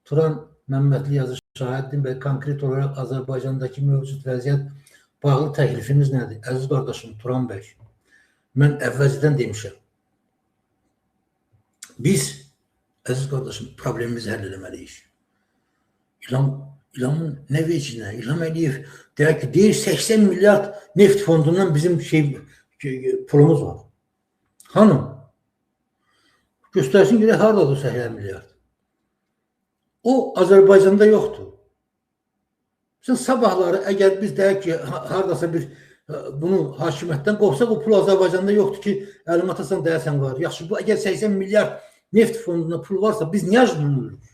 Turan Məmmədli yazır, Şahaəddin bəy, konkret olaraq Azərbaycandakı mövcud vəziyyət bağlı təklifiniz nədir? Əziz qardaşım Turan bəy, mən əvvəlcədən demişəm. Biz, əziz qardaşım, problemimizi həll eləməliyik. İlhamın nə vecinə? İlham Əliyev deyək ki, deyir 80 milyard neft fondundan bizim pulumuz var. Hanım, göstərsin ki, haradadır 80 milyard? O Azərbaycanda yoxdur. Sən sabahları əgər biz deyək ki, haradasa bir bunu hakimiyyətdən qovsaq, o pul Azərbaycanda yoxdur ki, əlimi atasan deyəsən var. Yaxşı, bu əgər 80 milyard neft fondunda pul varsa, biz niyə acından ölürük?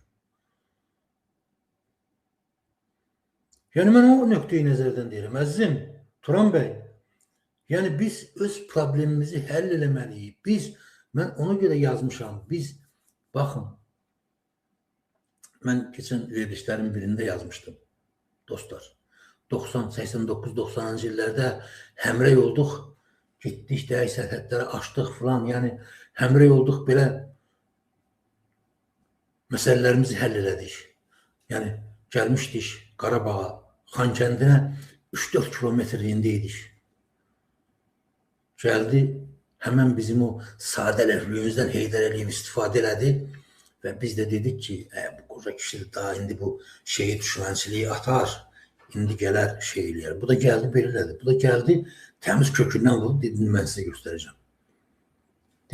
Yəni, mən o nöqteyi nəzərdən deyirəm. Əzizim, Turan bəy, yəni biz öz problemimizi həll eləməliyik. Biz, mən ona görə yazmışam, biz, baxın, mən keçən verilişlərin birində yazmışdım, dostlar. 90, 89, 90-cı illərdə həmrəy olduq, getdik, deyək, sərhədləri aşdıq filan, yəni həmrəy olduq, belə məsələlərimizi həll elədik. Yəni, gəlmişdik Qarabağa, Xankəndinə 3-4 kilometrliyində idik. Gəldi, həmən bizim o sadə ləhvlüyümüzdən Heydər Əliyev istifadə elədi və biz də dedik ki, bu qoca kişi daha indi bu şeyi düşmənçiliyi atar, indi gələr şey eləyər. Bu da gəldi, belə elədi. Bu da gəldi, təmiz kökündən vurdu, dedi, mən sizə göstərəcəm.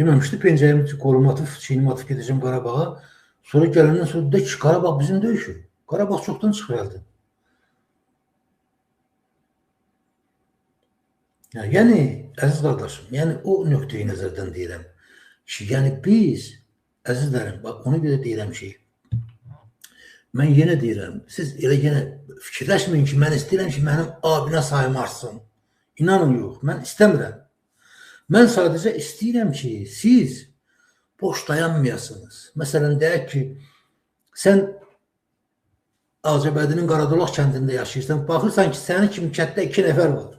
Deməmişdi, pencəyimi kolumu atıb, çiynimi atıb gedəcəm Qarabağa. Sonra gələndən sonra dedi ki, Qarabağ bizim deyil. Qarabağ çoxdan çıxıb əldən. Yəni, əziz qardaşım, yəni o nöqteyi nəzərdən deyirəm ki, yəni biz, əzizlərim, bax, ona görə deyirəm ki, mən yenə deyirəm, siz elə yenə fikirləşməyin ki, mən istəyirəm ki, mənim abinə sayım artsın. İnanın yox, mən istəmirəm. Mən sadəcə istəyirəm ki, siz boş dayanmayasınız. Məsələn, deyək ki, sən Ağcabədinin Qaradolaq kəndində yaşayırsan, baxırsan ki, sənin kimi kənddə 2 nəfər var.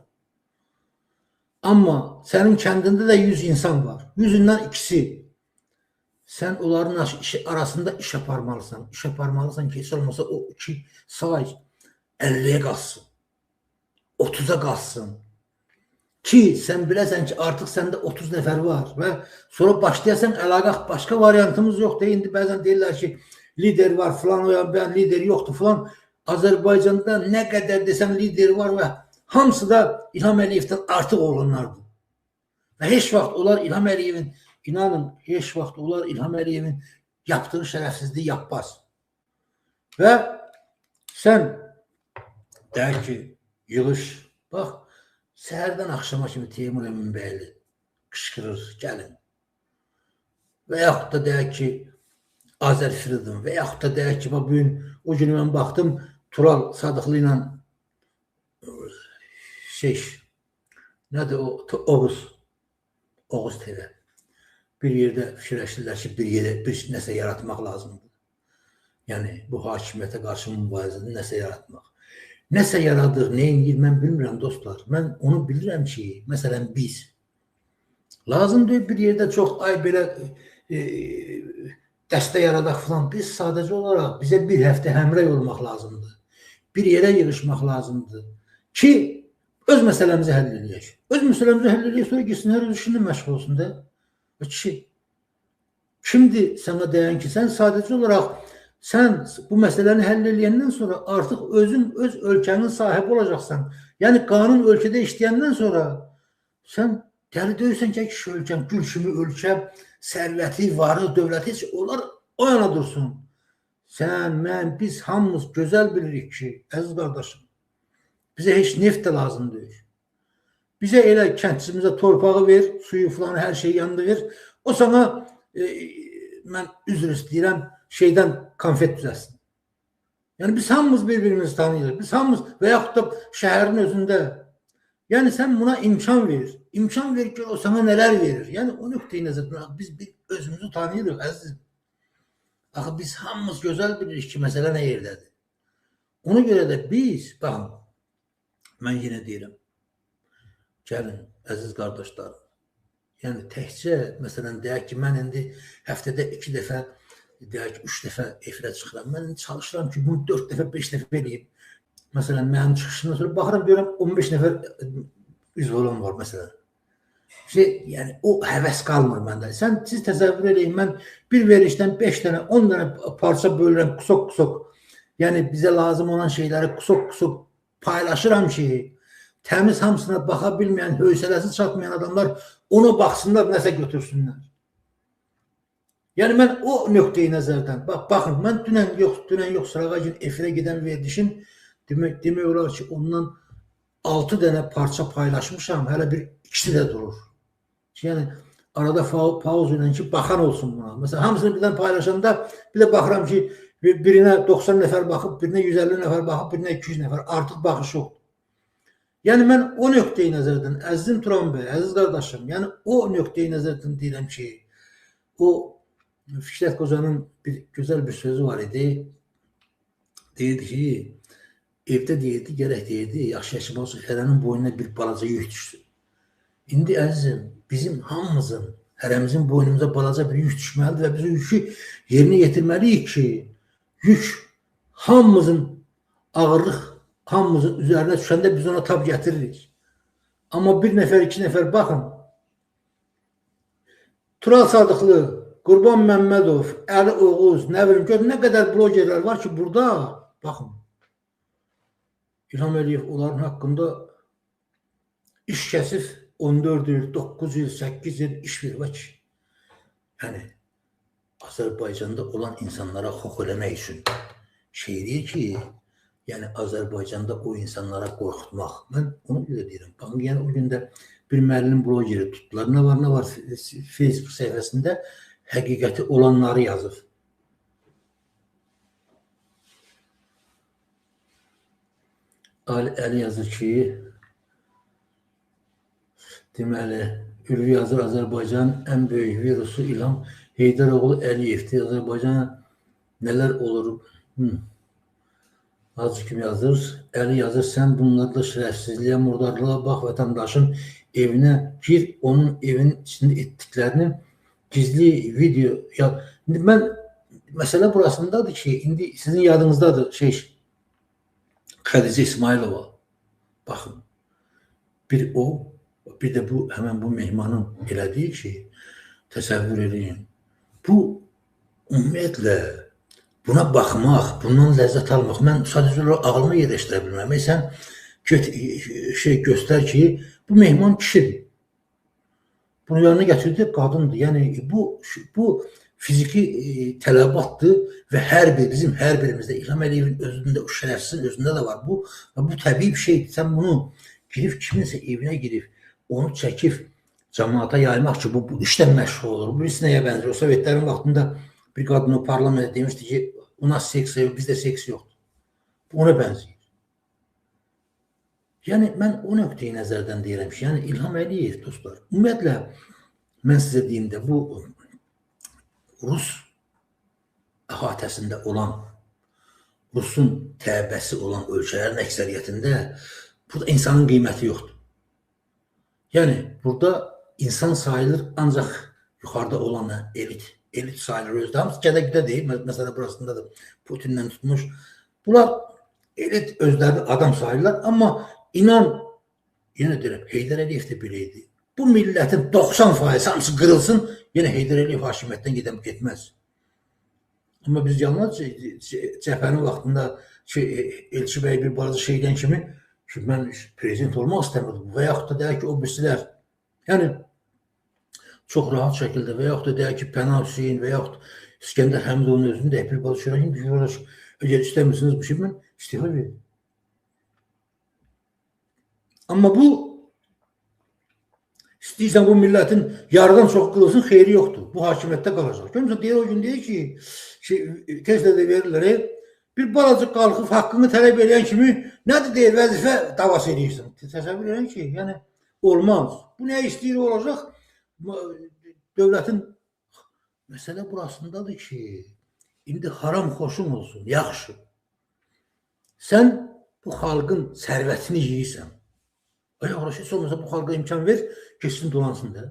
Amma sənin kəndində də 100 insan var. 100-dən ikisi. Sən onların arasında iş aparmalısan. İş aparmalısan ki, heç olmasa o 2 say 50-yə qalsın, 30-a qalsın. Ki, sən biləsən ki, artıq səndə 30 nəfər var və sonra başlayasan əlaqə, başqa variantımız yoxdur. İndi bəzən deyirlər ki, lider var filan, o yan, ben lider yoxdur filan. Azərbaycanda nə qədər desən lider var və hamısı da İlham Əliyevdən artıq olanlardır. Və heç vaxt onlar İlham Əliyevin, inanın, heç vaxt onlar İlham Əliyevin yaptığı şərəfsizliyi yapmaz. Və sən deyək ki, yığış, bax, səhərdən axşama kimi Teymur Əminbəyli qışqırır, gəlin. Və yaxud da deyək ki, Azər Freedom və yaxud da deyək ki, bax, bugün, o günü mən baxdım, Tural Sadıqlı ilə şey, nədir o, Oğuz TV. Bir yerdə fikirləşirlər ki, bir yerə bir nəsə yaratmaq lazımdır. Yəni, bu hakimiyyətə qarşı mübarizədə nəsə yaratmaq. Nəsə yaradır, nə eləyir, mən bilmirəm dostlar. Mən onu bilirəm ki, məsələn biz lazım deyil bir yerdə çox ay belə dəstə yaradaq filan. Biz sadəcə olaraq bizə bir həftə həmrəy olmaq lazımdır. Bir yerə yığışmaq lazımdır ki, öz məsələmizi həll eləyək. Öz məsələmizi həll eləyək, sonra gitsinlər öz işinlə məşğul olsun da. Kişi, kimdir sənə deyən ki, sən sadəcə olaraq sən bu məsələni həll eləyəndən sonra artıq özün öz ölkənin sahibi olacaqsan. Yəni qanun ölkədə işləyəndən sonra sən dəli deyirsən ki, kişi ölkən, gül kimi ölkə, sərvəti, varı, dövləti, heç onlar o yana dursun. Sən, mən, biz hamımız gözəl bilirik ki, əziz qardaşım, bizə heç neft də lazım deyil. Bizə elə kəndçimizə torpağı ver, suyu filan, hər şeyi yanında ver. O sana, mən üzr istəyirəm, şeydən konfet düzəlsin. Yəni biz hamımız bir-birimizi tanıyırıq. Biz hamımız və yaxud da şəhərin özündə. Yəni sən buna imkan ver. İmkan ver ki, o sana nələr verir. Yəni o nöqteyi nəzərdən biz özümüzü tanıyırıq, əzizim. Axı biz hamımız gözəl bilirik ki, məsələ nə yerdədir. Ona görə də biz, baxın, mən yenə deyirəm, gəlin, əziz qardaşlarım, yəni təkcə, məsələn, deyək ki, mən indi həftədə 2 dəfə deyək ki, 3 dəfə efirə çıxıram. Mən çalışıram ki, bunu 4 dəfə, 5 dəfə eləyim. Məsələn, mənim çıxışımdan sonra baxıram, görürəm 15 nəfər üzv olan var, məsələn. Yəni, o həvəs qalmır məndə. Siz təsəvvür eləyin, mən bir verilişdən 5 dənə, 10 dənə parça bölürəm, qusok-qusok. Yəni, bizə lazım olan şeyləri qusok-qusok paylaşıram ki, təmiz hamısına baxa bilməyən, hövsələsi çatmayan adamlar ona baxsınlar, nəsə götürsünlər. Yəni, mən o nöqteyi nəzərdən, baxın, mən dünən yox, sırağa gün efirə gedən verilişin, demək olar ki, ondan 6 dənə parça paylaşmışam, hələ bir ikisi də durur. Yəni, arada pauz ilə ki, baxan olsun buna. Məsələn, hamısını birdən paylaşanda, bir də baxıram ki, birinə 90 nəfər baxıb, birinə 150 nəfər baxıb, birinə 200 nəfər, artıq baxış yoxdur. Yəni, mən o nöqteyi nəzərdən, əzizim Turan bəy, əziz qardaşım, yəni, o nöqteyi nəzərdən deyirəm ki, o Fikrət Qocanın bir gözəl bir sözü var idi. Deyirdi ki, evdə deyirdi, gərək deyirdi, yaxşı yaşamaq üçün hərənin boynuna bir balaca yük düşsün. İndi əzizim, bizim hamımızın, hərəmizin boynumuza balaca bir yük düşməlidir və biz o yükü yerinə yetirməliyik ki, yük hamımızın ağırlıq, hamımızın üzərinə düşəndə biz ona tab gətiririk. Amma bir nəfər, iki nəfər baxın. Tural Sadıqlı, Qurban Məmmədov, Əli Oğuz, nə bilim, gör, nə qədər blogerlər var ki, burada, baxın, İlham Əliyev onların haqqında iş kəsif 14 il, 9 il, 8 il iş verir ki, yəni, Azərbaycanda olan insanlara xox eləmək üçün şey deyir ki, yəni, Azərbaycanda o insanlara qorxutmaq. Mən onu görə deyirəm. Baxın, yəni, o gündə bir müəllim blogeri tutdular. Nə var, nə var Facebook səhifəsində həqiqəti olanları yazır. Əli yazır ki, deməli, Ülvi yazır, Azərbaycanın ən böyük virusu İlham Heydəroğlu Əliyevdir. Azərbaycana nələr olur? Hacı kim yazır? Əli yazır, sən bunlarla şərəfsizliyə, murdarlığa bax, vətəndaşın evinə gir, onun evinin içində etdiklərini gizli video. Ya, indi mən, məsələ burasındadır ki, indi sizin yadınızdadır şey, Xədicə İsmayılova. Baxın, bir o, bir də bu, həmən bu mehmanın elədiyi ki, təsəvvür edin. Bu, ümumiyyətlə, buna baxmaq, bundan ləzzət almaq, mən sadəcə olaraq ağlıma yerləşdirə bilməm. Sən get, şey göstər ki, bu mehman kişidir. Bunu yanına gətirdi, qadındır. Yəni, bu fiziki tələbatdır və hər bir, bizim hər birimizdə, İlham Əliyevin özündə, o şərəfsizin özündə də var bu. Və bu təbii bir şeydir. Sən bunu girib, kiminsə evinə girib, onu çəkib cəmaata yaymaq ki, bu işlə məşğul olur. Bu birisi nəyə bənzir? O Sovetlərin vaxtında bir qadın o parlamentdə demişdi ki, ona seks yox, bizdə seks yoxdur. Bu ona bənzəyir. Yəni, mən o nöqteyi nəzərdən deyirəm ki, yəni İlham Əliyev, dostlar, ümumiyyətlə, mən sizə deyim də, bu Rus əhatəsində olan, Rusun təbəsi olan ölkələrin əksəriyyətində burada insanın qiyməti yoxdur. Yəni, burada insan sayılır ancaq yuxarıda olan elit. Elit sayılır özdə. Hamısı gədə-güdə deyil. Məsələ burasındadır. Putinlə tutmuş. Bunlar elit özlərini adam sayılırlar. Amma inan, yenə deyirəm, Heydər Əliyev də belə idi. Bu millətin 90% hamısı qırılsın, yenə Heydər Əliyev hakimiyyətdən getməz. Amma biz yalnız cəbhənin vaxtında Elçi bəy bir balaca şeydən kimi ki, mən prezident olmaq istəmirdim və yaxud da deyək ki, o birisilər, yəni çox rahat şəkildə və yaxud da deyək ki, Pənah Hüseyin və yaxud İskəndər Həmidovun özünü də bir balaca şeydən kimi, əgər istəmirsiniz bu şey, mən istifa verim. Amma bu, istəyirsən bu millətin yarıdan çox qırılsın, xeyri yoxdur. Bu hakimiyyətdə qalacaq. Görmüsən, deyir o gün deyir ki, tezlə də verirlər, bir balaca qalxıb haqqını tələb eləyən kimi, nədir deyir, vəzifə davası eləyirsən. Təsəvvür eləyən ki, yəni olmaz. Bu nə istəyir olacaq? Dövlətin məsələ burasındadır ki, indi haram xoşun olsun, yaxşı. Sən bu xalqın sərvətini yeyirsən. Ay, heç olmasa bu xalqa imkan ver, keçsin dolansın da.